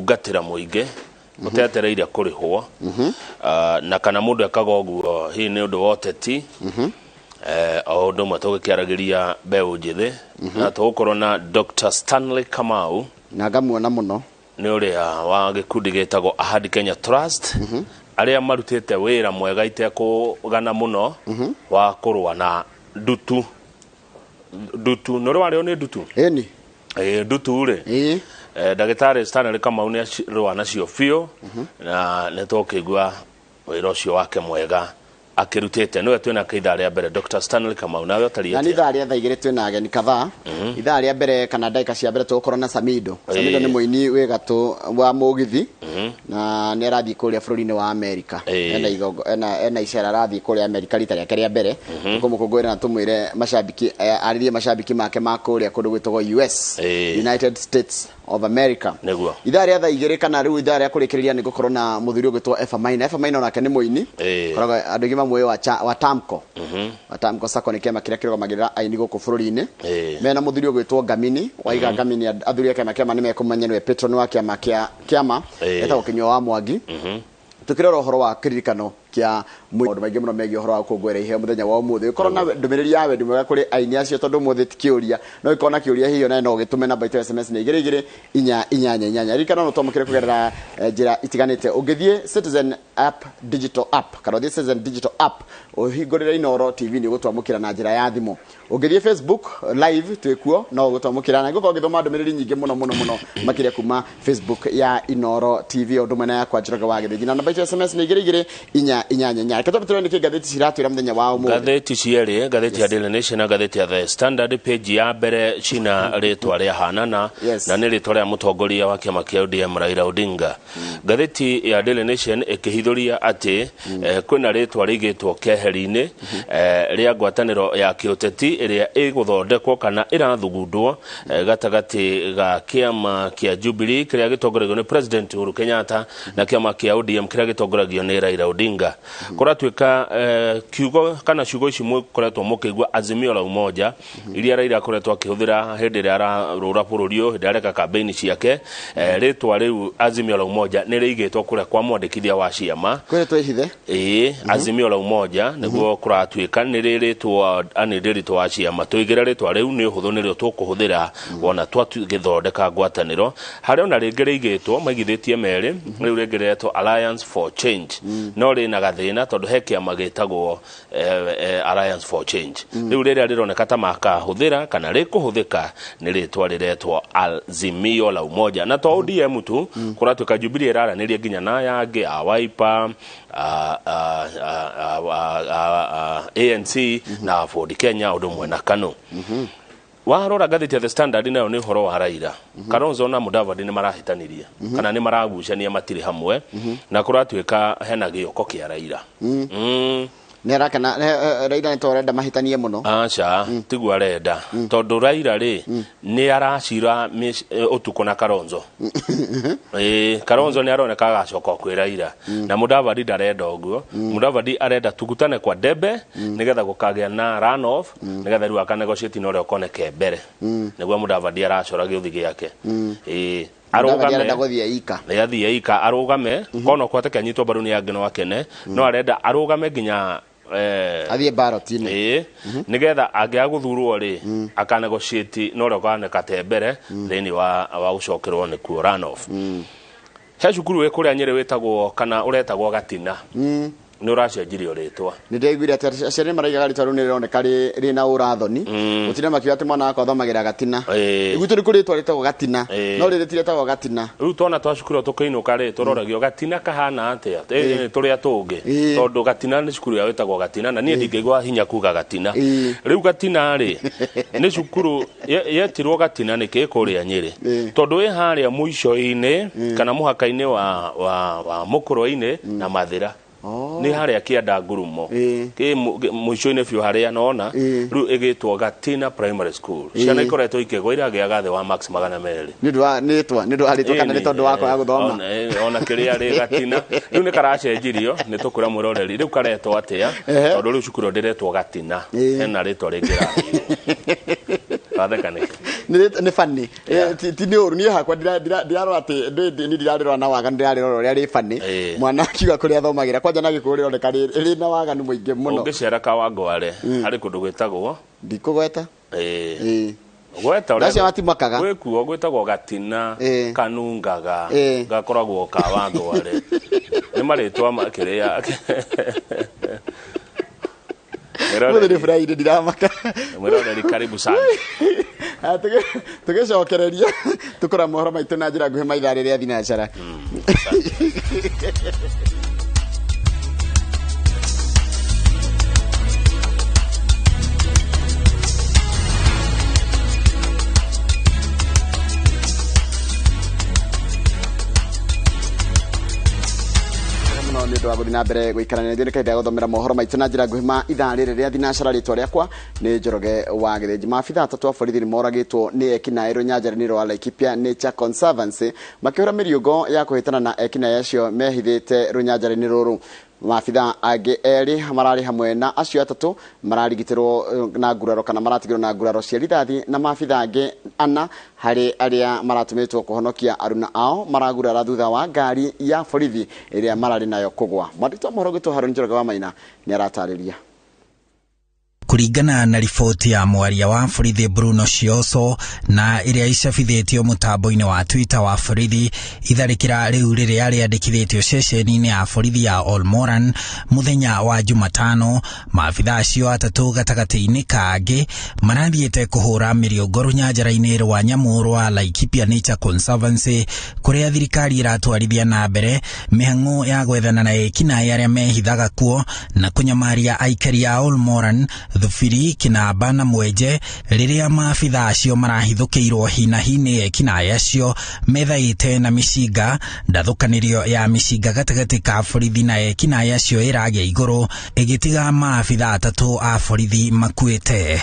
Gũtungatĩra mũingĩ ũtetereire kũrĩhwo. Ah, na kana mũndũ ekaga ũguo hihi nĩ ũndũ wa ũteti. O ũndũ ũmwe tũgĩkĩaragĩria mbeũ njĩthĩ na tũgũkorwo na Dr. Stanley Kamau. Na ngamuona mũno. Nĩ ũrĩa wa gĩkundi gĩtagwo Ahadi Kenya Trust, arĩa marutĩte wĩra mwega itekũgana mũno wa kũrũa na ndutu. Ndutu nĩ ũrĩ warĩo nĩ ndutu? Ĩni. Ĩĩ, ndutu rĩ. Ndagĩtarĩ Stanley Kamau nĩ arũa nacio biũ na nĩ tũkĩigua wĩra ũcio wake mwega akĩrutĩte. Nĩwe twĩnake ithaa rĩa mbere, Dr. Stanley Kamau. Nawe ũtariĩ Na nĩ atĩa? Ithaa rĩa thaa 2 twĩna ageni kadhaa. Ithaa rĩa mbere kana ndagĩka cia mbere tũgũkorwo na Samido. Samido nĩ mũini wĩ gatũ wa mũgithi na nĩ arathiĩ kũrĩa bũrũri-inĩ wa Amerika. Ena igongo, ena icera arathiĩ kũrĩa Amerika rita rĩake rĩa mbere. Tũkũmũkũngũĩra na tũmwĩre macambiki, arĩrie macambiki make ma kũrĩa kũndũ gwĩtagwo US, United States of America. Ithaa rĩa thaa 2 kana rĩu ithaa rĩa kũrĩkĩrĩria nĩ ngũkorwo na mũthuri ũgwĩtwo Eva Maina. Eva Maina onake nĩ mũini. Koragwo andũ aingĩ mamũĩ wa Tamco. Wa Tamco Sacco nĩ kĩama kĩrĩa kĩrũgamagĩrĩra aini gũkũ bũrũri-inĩ. Mena mũthuri ũgwĩtwo Ngamini, waiga Ngamini athuri a kĩama nĩ mekũmenya nĩwe patron wa kĩama kĩa kĩama. Etagwo Kĩnyua wa Mwangi. Tukirora ũhoro wa kĩririkano kĩa maũndũ maingĩ mũno megiĩ ũhoro wa gũkũngũĩra iheo mũthenya wa ũmũthĩ. Ũkorwo na ndũmĩrĩri ya wendi mwega kũrĩ aini acio, tondũ ũmũthĩ ti kĩũria, no ĩkorwo na kĩũria hihi onawe no ũgĩtũme. Namba itũ ya SMS nĩ 22488. Ririkana no twamũkĩre kũgerera njĩra itiganĩte. Ũngĩthiĩ Citizen app, digital app, kana ũthiĩ Citizen digital app ũhingũrĩre Inooro TV, nĩ ũgũtwamũkĩra na njĩra ya thimũ. Ũngĩthiĩ Facebook live twĩkuo, no ũgũtwamũkĩra, na ngũkorwo ngĩthoma ndũmĩrĩri nyingĩ mũno mũno mũno makĩria kuma Facebook ya Inooro TV, o ũndũ ũmwe na yakwa Njoroge wa Gĩthĩnji, na namba itũ ya SMS nĩ 22488. Reke twambe tũrore nĩkĩ ngathĩti ciratwĩra mũthenya wa ũmũthĩ. Ngathĩti cierĩ, ngathĩti ya Daily Nation na ngathĩti ya The Standard, page ya mbere cina rĩtwa rĩa hanana na nĩ rĩtwa rĩa mũtongoria wa kĩama kĩa ODM Raila Odinga. Ngathĩti ya Daily Nation ĩkĩhithũria atĩ kwĩna rĩtwa rĩigĩtwo keheri-inĩ rĩa ngwatanĩro ya kĩũteti ĩrĩa ĩgũthondekwo kana ĩrathugundwo gatagatĩ ga kĩama kĩa Jubilee kĩrĩa gĩtongoragio nĩ President Uhuru Kenyatta na kĩama kĩa ODM kĩrĩa gĩtongoragio nĩ Raila Odinga. Kũratuĩka kiugo kana ciugo ici mũkoretwo mũkĩigua, Azimio la Umoja, iria Raila akoretwo akĩhũthĩra hĩndĩ ĩrĩa ararũra bũrũri ũyũ, hĩndĩ ĩrĩa areka campaign ciake, rĩtwa rĩu Azimio la Umoja nĩ rĩigĩtwo kũrĩa kwa mwandĩkithia wa ciama. Kwĩrĩ twĩhithe. Ĩĩ, Azimio la Umoja nĩguo kũratuĩka nĩ rĩrĩtwo ani rĩrĩtwo wa ciama. Tũigĩre rĩtwa rĩu nĩ ũhũthũ, nĩrĩo tũkũhũthĩra wona twagĩthondeka ngwatanĩro. Harĩ ona rĩngĩ rĩigĩtwo maigithĩtie merĩ, rĩu rĩngĩ rĩretwo Alliance for Change, no rĩna gathĩna tondũ he kĩama gĩtagwo Alliance for Change. Rĩu rĩrĩa rĩroneka ta makahũthĩra kana rĩkũhũthĩka nĩ rĩtwa rĩretwo Azimio la Umoja. Na to ODM tu, kũratuĩka Jubilee ĩraranĩria nginya na aya angĩ a Wiper, a, a, a, a, a, a, ANC na Ford Kenya, ũndũ ũmwe na KANU. Warora ngathĩti ya The Standard nayo nĩ ũhoro wa Raila. Kalonzo na Mudavadi nĩ marahĩtanirie kana nĩ maragucania, matirĩ hamwe, na kũratuĩka hena gĩoko kĩa Raila. Nĩ arakena Raila nĩ to arenda mahĩtanie mũno? Aca, tiguo arenda, tondũ Raila rĩ nĩ aracira ũtukũ na Kalonzo. Ĩĩ, Kalonzo nĩ aroneka agacoka o kwĩ Raila, na Mudavadi ndarenda ũguo. Mudavadi arenda tukutane kwa debe nĩgetha gũkagĩa na runoff, nĩgetha rĩu akanegotiate na ũrĩa ũkoneke mbere. Nĩguo Mudavadi aracora gĩũthi gĩake. Ĩĩ. Mudavadi arenda gũthiĩ ika. Nĩ athiĩ ika arũgame kono kwateke anyitwo mbaru nĩ angĩ no akene, no arenda arũgame nginya athiĩ ballot-inĩ. Ĩĩ, nĩgetha angĩaga gũthurwo rĩ, akanegotiate na ũrĩa ũkoneka te mbere thĩinĩ wa gũcokerwo nĩkuo runoff. He cukuru wĩ kũrĩa Nyĩrĩ wĩtagwo kana ũretagwo Gatina, nĩ ũracenjirio rĩtwa. Nĩ ndĩraiguire atĩ aciari nĩ maraigaga rĩtwa rĩu nĩ rĩroneka rĩna ũrathoni gũtinda makiuga atĩ mwana wakwa athomagĩra Gatina. Gwitũ nĩ kũrĩ rĩtwa rĩtagwo Gatina, no rĩrĩ ti rĩtagwo Gatina. Rĩu twana twa cukuru tũkĩinũka rĩ, tũroragio Gatina kahana atĩa? Tũrĩa tũngĩ, tondũ Gatina nĩ cukuru ya wĩtagwo Gatina na niĩ ndingĩigua hinya kuga Gatina. Rĩu Gatina rĩ nĩ cukuru yetirwo Gatina nĩkĩ kũrĩa Nyĩrĩ? Tondũ ĩ harĩa mũico-inĩ kana mũhaka-inĩ wa Mũkũrwe-inĩ na Mathĩra. Nĩ harĩa kĩanda ngurumo. Kĩ mũico-inĩ biũ harĩa nona. Rĩu ĩgĩtwo Gatina Primary School. Ciana ikoretwo ikĩgwa, iragĩaga thĩ wa marks 200. Nĩ ũndũ wa nĩtwa, nĩ ũndũ wa rĩtwa kana nĩ tondũ wa kwaga gũthoma? Ona kĩrĩa rĩ Gatina rĩu nĩ karacenjirio, nĩ tũkwĩra mwĩroreri rĩu karetwo atĩa, tondũ rĩu cukuru ĩyo ndĩretwo Gatina, hena rĩtwa rĩngĩ ĩraheirwo. Watheka nĩkĩ? Nĩ funny. Ti nĩ ũru, niĩ hakwa ndirarora atĩ nĩ ndirarĩrora na waganu, ndĩrarĩrora ũrĩa rĩ funny. Mwana akiuga kũrĩa athomagĩra kwanja na Gĩkũyũ rĩroneka rĩ na waganu mũingĩ mũno. Ũngĩcera Kawangware harĩ kũndũ gwĩtagwo Ndikũgweta. Gweta ũrĩa Acio matimakaga. Gwĩkuo gwĩtagwo gatina kanungaga gakoragwo Kawangware. Nĩ marĩtwa makĩrĩa. Mũthĩ nĩ Friday, ndiramaka. Mwĩroreri, karibu sana. Tũgĩcokereria tũkũra mohoro maitũ na njĩra nguhĩ maithaa rĩrĩa thinacara. Nĩ ũndũ wa gũthiĩ na mbere gũikarania ithuĩ nĩ kahinda ga gũthomera mohoro maitũ na njĩra nguhĩ ma ithaa rĩrĩ rĩa thinacara. Rĩtwa rĩakwa nĩ Njoroge wa Gĩthĩnji. Maabitha atatũ a borithi nĩ moragĩtwo nĩ ekinaĩ rũnyanjara-inĩ rwa Laikipia Nature Conservancy makĩhũra mĩriũngo ya kũhĩtana na ekinaĩ acio mehithĩte rũnyanjara-inĩ rũrũ. Maabitha angĩ erĩ mararĩ hamwe na acio atatũ mararigitĩrwo na nguraro kana maratigirwo na nguraro cia rithathi, na maabitha angĩ ana harĩ arĩa maratũmĩtwo kũhonokia aruna ao maragurara thutha wa ngari ya borithi ĩrĩa mararĩ nayo kũgwa. Mwandĩki wa mohoro gwitũ Harũni Njoroge wa Maina nĩ aratarĩria. Kũringana na riboti ya mwaria wa borithi Bruno Shioso na ĩrĩa icabithĩtio mũtambo-inĩ wa Twitter wa borithi, itharĩkĩra rĩu rĩrĩa rĩandĩkithĩtio ceceni-inĩ ya borithi ya Olmoran mũthenya wa Jumatano, maabitha acio atatũ gatagatĩ-inĩ kangĩ marathiĩte kũhũra mĩrĩũngo rũnyanjara-inĩ rwa nyamũ rwa Laikipia Nature Conservancy kũrĩa thirikari ĩratwarithia na mbere mĩhang'o ya gwethana na ekinaĩ arĩa mehithaga kuo na kũnyamaria aikari a Olmoran, Thubiri, Kinamba na Mwenje rĩrĩa maabitha acio marahithũkĩirwo hinahi nĩ ekinaĩ acio methaĩte na mĩcinga. Ndathũkanĩrio ya mĩcinga gatagatĩ ka borithi na ekinaĩ acio ĩragĩa igũrũ ĩgĩtiga maabitha atatũ a borithi makuĩte.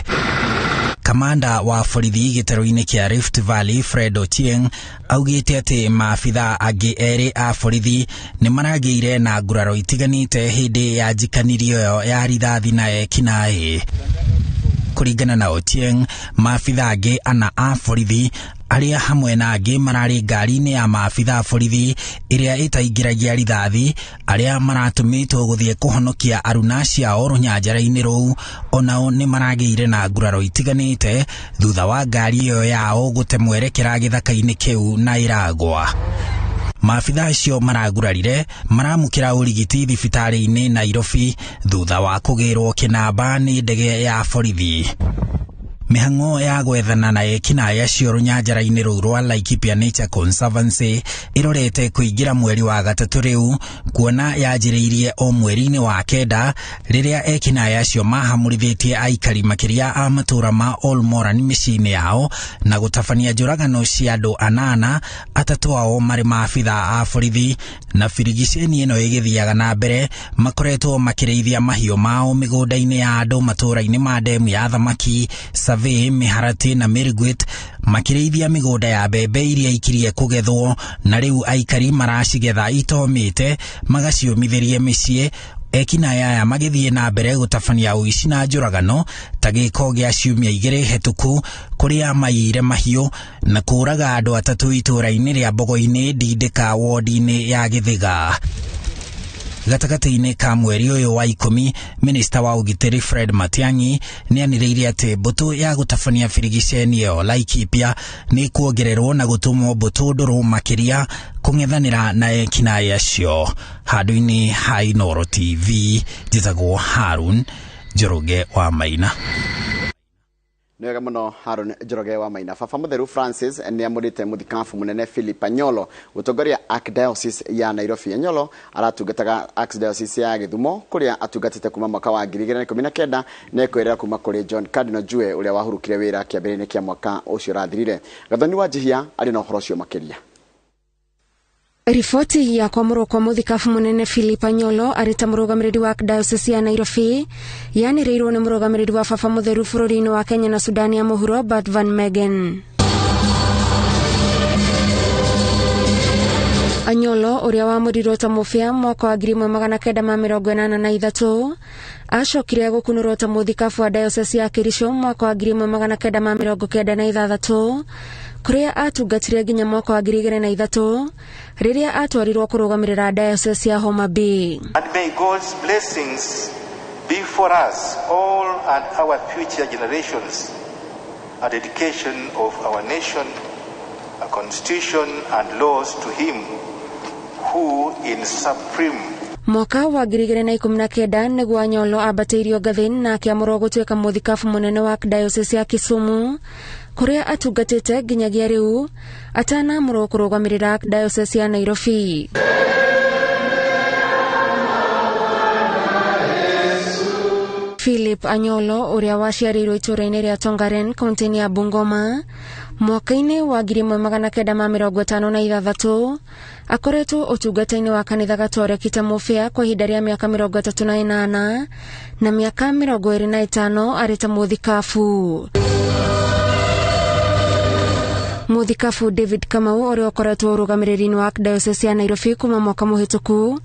Kamanda wa borithi gĩtarũ-inĩ kĩa Rift Valley Fred Ochieng augĩte atĩ maabitha angĩ erĩ a borithi nĩ maragĩire na nguraro itiganĩte hĩndĩ ya njikanirio ĩyo ya rithathi na ekinaĩ. Kũringana na Ochieng, maabitha angĩ ana a borithi arĩa hamwe na angĩ mararĩ ngari-inĩ ya maabitha a borithi ĩrĩa ĩtaingĩragia rithathi arĩa maratũmĩtwo gũthiĩ kũhonokia aruna ciao rũnyanjara-inĩ rũu onao nĩ maragĩire na nguraro itiganĩte thutha wa ngari ĩyo yao gũte mwerekera gĩthaka-inĩ kĩu na ĩragwa. Maabitha acio maragurarire maramũkĩra ũrigiti thibitarĩ-inĩ Nairobi thutha wa kũgĩrwo kĩnamba nĩ ndege ya borithi. Mĩhang'o ya gwethana na ekinaĩ acio rũnyanjara-inĩ rũu rwa Laikipia Nature Conservancy ĩrorete kũingĩra mweri wa gatatũ rĩu, kuona yanjĩrĩirie o mweri-inĩ wa kenda rĩrĩa ekinaĩ acio mahamũrithĩtie aikari makĩria a matũũra ma Olmoran mĩciĩ-inĩ yao na gũtabania njũragano cia andũ anana, atatũ ao marĩ maabitha a borithi, na birigiceni ĩno ĩgĩthiaga na mbere makoretwo makĩrĩithia mahiũ mao mĩgũnda-inĩ ya andũ matũũra-inĩ ma ndemu ya thamaki, Survey, Miharati na Mirgwit, makĩrĩithia mĩgũnda ya mbembe iria ikirie kũgethwo na rĩu aikari maracigetha itomĩte magaciũmithĩrie mĩciĩ. Ekinaĩ aya magĩthiĩ na mbere gũtabania ũici na njũragano ta gĩko gĩa ciumia igĩrĩ hetũku kũrĩa maiyire mahiũ na kũũraga andũ atatũ itũũra-inĩ rĩa Mbogo-inĩ Ndindĩka wodi-inĩ ya Gĩthĩga. Gatagatĩ-inĩ ka mweri ũyũ wa 10, minista wa ũgitĩri Fred Matiang'i nĩanĩrĩire atĩ mbũtũ ya gũtabania birigiceni ĩyo Laikipia nĩ kuongererwo na gũtũmwo mbũtũ ndũrũ makĩria kũng'ethanĩra na ekinaĩ acio. Handũ-inĩ ha Inooro TV, njĩtagwo Harun Njoroge wa Maina. Nĩ wega mũno Harun Njoroge wa Maina. Baba Mũtheru Francis nĩ amũrĩte mũthikabu mũnene Philip Anyolo gũtongoria Archdiocese ya Nairobi. Anyolo aratungataga Archdiocese ya Gĩthumo kũrĩa atungatĩte kuma mwaka wa 2019 na ekwĩrĩra kuma kũrĩ John Cardinal Njue ũrĩa wahurũkire wĩra kĩambĩrĩria-inĩ kĩa mwaka ũcio ũrathirire. Gathoni wa Njihia arĩ na ũhoro ũcio makĩria. Riboti ya kwamũrwo kwa mũthikabu mũnene Philip Anyolo arĩ ta mũrũgamĩrĩri wa Archdiocese ya Nairobi yanĩrĩirwo nĩ mũrũgamĩrĩri wa Baba Mũtheru bũrũri-inĩ wa Kenya na Sudani ya Mũhuro Bert van Megen. Anyolo ũrĩa wamũrirwo ta mũbĩa mwaka wa 1983 acokire gũkunũrwo ta mũthikabu wa diocese ya Kericho mwaka wa 1996 kũrĩa atungatire nginya mwaka wa 2003 rĩrĩa atwarirwo kũrũgamĩrĩra diocese ya Homa Bay. And may God's blessings be for us all and our future generations, a dedication of our nation, a constitution and laws to him who in supreme. Mwaka wa 2019 nĩguo Anyolo ambatĩirio ngathĩ na akĩamũrwo gũtuĩka mũthikabu mũnene wa diocese ya Kisumu kũrĩa atungatĩte nginyagia rĩu atanamũrwo kũrũgamĩrĩra diocese ya Nairobi. Philip Anyolo ũrĩa waciarĩirwo itũũra-inĩ rĩa Tongaren kaunti-inĩ ya Bungoma mwaka-inĩ wa 1956 akoretwo ũtungata-inĩ wa kanitha Gatoreki ta mũbĩa kwa ihinda rĩa mĩaka 38 na mĩaka 25 arĩ ta mũthikabu. Mũthikabu David Kamau ũrĩa ũkoretwo ũrũgamĩrĩri-inĩ wa diocese ya Nairobi kuma mwaka mũhĩtũku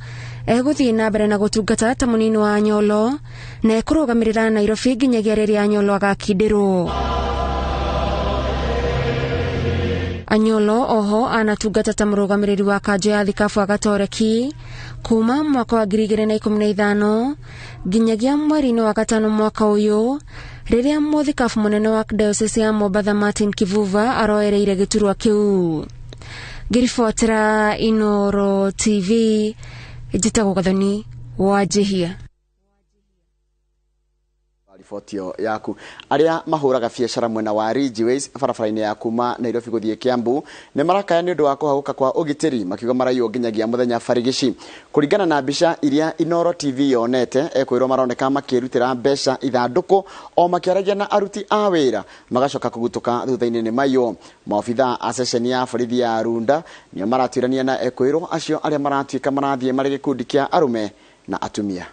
egũthiĩ na mbere na gũtungata ta mũnini wa Anyolo na ekũrũgamĩrĩra Nairobi nginyagia rĩrĩa Anyolo agakindĩrwo. Anyolo oho anatungata ta mũrũgamĩrĩri wa kanjũ ya thikabu wa Gatoreki kuma mwaka wa 2015 nginyagia mweri-inĩ wa gatano mwaka ũyũ rĩrĩa mũthikabu mũnene wa diocese ya Mombatha Martin Kivuva aroereire gĩturwa kĩu. Ngĩribotera Inoro TV njĩtagwo Gathoni wa Njihia. Riboti yaku. Aria mahuraga biacara mwena wa Ridgeways barabara-inĩ ya kuma Nairobi gũthiĩ Kiambu nĩ marakaya nĩ ũndũ wa kũhagũka kwa ũgitĩri makiuga maraiywo nginyagia mũthenya barigici. Kũringana na mbica iria Inoro TV yonete ekwĩrwo maroneka makĩrutĩra mbeca ithandũkũ o makĩaragia na aruti a wĩra magacoka kũgutũka thutha-inĩ nĩ maiywo. Maobitha a ceceni ya borithi ya Runda nĩo maratuĩrania na ekwĩrwo acio arĩa maratuĩka marathiĩ marĩ gĩkundi kĩa arũme na atumia.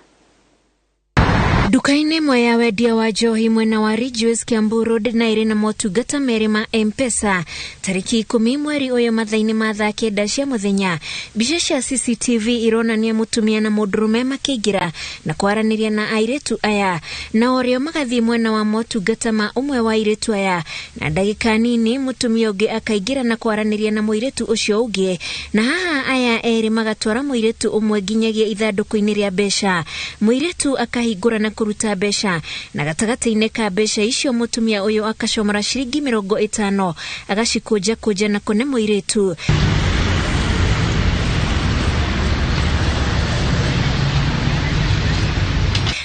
Nduka-inĩ ĩmwe ya wendia wa njohi mwena wa Ridgeways Kiambu Road na ĩrĩ na motungata merĩ ma M-Pesa tarĩki 10 mweri ũyũ mathaa-inĩ ma thaa 9 cia mũthenya. Mbica cia CCTV ironania mũtumia na mũndũrũme makĩingĩra na kwaranĩria na airĩtu aya na orĩo magathiĩ mwena wa motungata ma ũmwe wa airĩtu aya na ndagĩka nini mũtumia ũngĩ akaingĩra na kwaranĩria na mũirĩtu ũcio ũngĩ na haha aya erĩ magatwara mũirĩtu ũmwe nginyagia ithandũkũ-inĩ rĩa mbeca. Mũirĩtu akahingũra na kũruta mbeca na gatagatĩ-inĩ ka mbeca icio mũtumia ũyũ akacomora ciringi 50 agacikũnja kũnja na kũne mũirĩtu.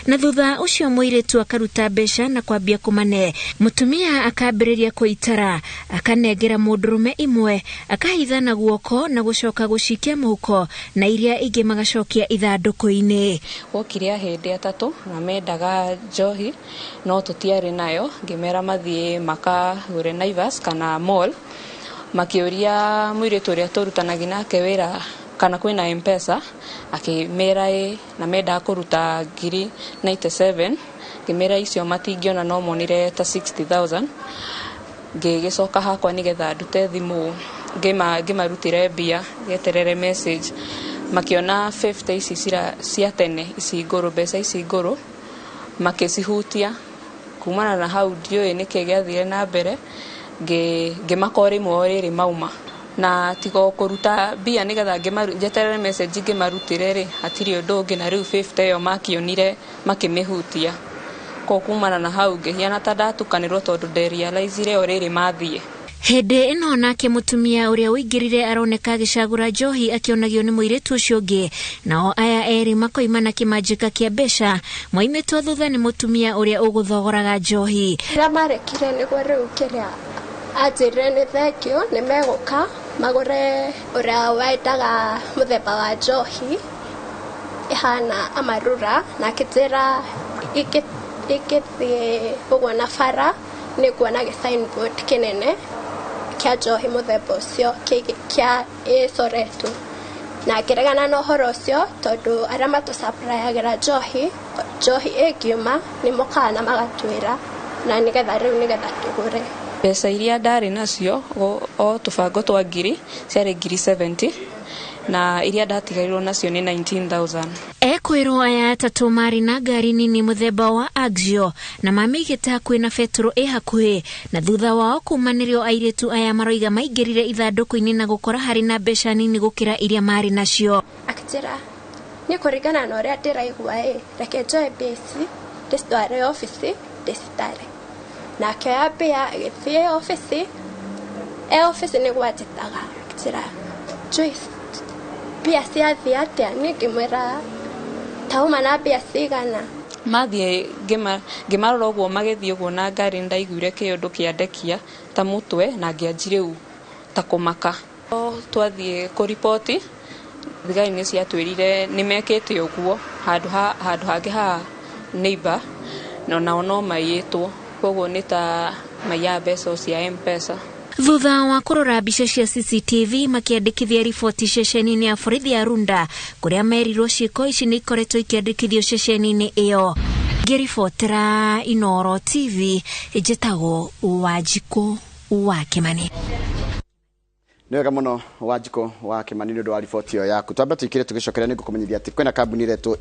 Na thutha ũcio mũirĩtu akaruta mbeca na kwambia kũmane. Mũtumia akambĩrĩria kũitara akanengera mũndũrũme imwe akahitha na guoko na gũcoka gũcikia mũhuko na iria ingĩ magacokia ithandũkũ-inĩ. Wokire ahĩndĩ atatũ na mendaga njohi no tũtiarĩ nayo, ngĩmera mathiĩ makagũre Naivas kana mall. Makĩũria mũirĩtu ũrĩa tũrutanagia nake wĩra kana kwĩna M-Pesa, akĩmera ĩ na mendaga kũruta 97,000, ngĩmera icio matingĩona no monire ta 60,000. Ngĩgĩcoka hakwa nĩgetha ndute thimũ ngĩmarutĩre mbia geterere message, makĩona 50 ici cia tene ici ngũrũ, mbeca ici ngũrũ makĩcihutia. Kumana na hau ndiũĩ nĩkĩ gĩathire na mbere, ngĩmakora rĩmwe o rĩrĩ mauma na tigo kũruta mbia nĩgetha njeterere message ngĩmarutĩre rĩ hatirĩ ũndũ ũngĩ, na rĩu 50 ĩyo makĩonire makĩmĩhutia. Ko kumana na hau ngĩhiana ta ndatukanĩrwo tondũ nderealizire o rĩrĩ mathiĩ. Hĩndĩ ĩno nake mũtumia ũrĩa ũingĩrire aroneka agĩcagũra njohi akĩonagio nĩ mũirĩtu ũcio ũngĩ, nao aya erĩ makoima na kĩmanjĩka kĩa mbeca moimĩtwo thutha nĩ mũtumia ũrĩa ũgũthogoraga njohi. Rĩrĩa marekire nĩguo rĩu kĩrĩa anjĩrire nĩ thengio nĩ megũka magũre ũrĩa wendaga mũthemba wa njohi ĩhana amarura, na akĩnjĩra ingĩthiĩ ũguo na bara nĩ nguona gĩ signboard kĩnene kĩa njohi mũthemba ũcio kĩa ĩcoretwo, na ngĩregana na ũhoro ũcio tondũ arĩa matũcapurayagĩra njohi ĩngiuma nĩ mokaga na magatwĩra na nĩgetha rĩu nĩgetha tũgũre. Mbeca iria ndarĩ nacio o tũbango twa ngiri ciarĩ 70,000, Na iria ndatigarirwo nacio nĩ 19,000. Ekwĩrwo aya atatũ marĩ na ngari nini mũthemba wa Axio na mamĩigĩte hakuhĩ na betũrũ ĩ hakuhĩ, na thutha wao kumanĩrio airĩtu aya maroiga maingĩrire ithandũkũ-inĩ na gũkora harĩ na mbeca nini gũkĩra iria marĩ nacio. Akĩnjĩra niĩ kũringana na ũrĩa ndĩraigua ĩ, reke njoe mbia ici ndĩcitware obici ndĩcitare. Na akĩoya mbia agĩthiĩ obici, e obici nĩguo anjĩtaga akĩnjĩra Joyce, mbia ciathiĩ atĩa? Niĩ ngĩmwĩra tauma na mbia cigana. Mathiĩ ngĩmarora ũguo magĩthiĩ ũguo na ngari, nĩndaiguire kĩũndũ kĩandekia ta mũtwe na ngĩanji rĩu ta kũmaka. Twathiĩ kũriboti, thigari nĩ ciatwĩrire nĩ mekĩte ũguo handũ hangĩ ha neighbor, na nao no maiyĩtwo, koguo nĩ ta maiyaga mbeca cia M-Pesa. Thutha wa kũrora mbica cia CCTV makĩandĩkithia riboti ceceni-inĩ ya borithi ya Runda kũrĩa merirwo ciĩko ici nĩ ikoretwo ikĩandĩkithio ceceni-inĩ ĩyo. Ngĩribotera Inooro TV, njĩtagwo Wanjikũ wa Kĩmani. Nĩ wega mũno Wanjikũ wa Kĩmani nĩ ũndũ wa riboti ĩyo yaku. Twambe tũikire tũgĩcokeria nĩ ngũkũmenyithia atĩ kwĩna kambuni ĩretwo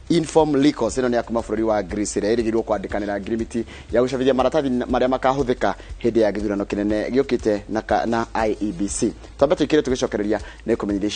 Inform Lycos, ĩno nĩ ya kuma bũrũri wa Greece ĩrĩa ĩrĩgĩrĩirwo kwandĩkanĩra ngirimiti ya gũcabithia maratathi marĩa makahũthĩka hĩndĩ ya gĩthurano kĩnene gĩũkĩte na IEBC. Twambe tũikire tũgĩcokereria nĩ ngũkũmenyithia.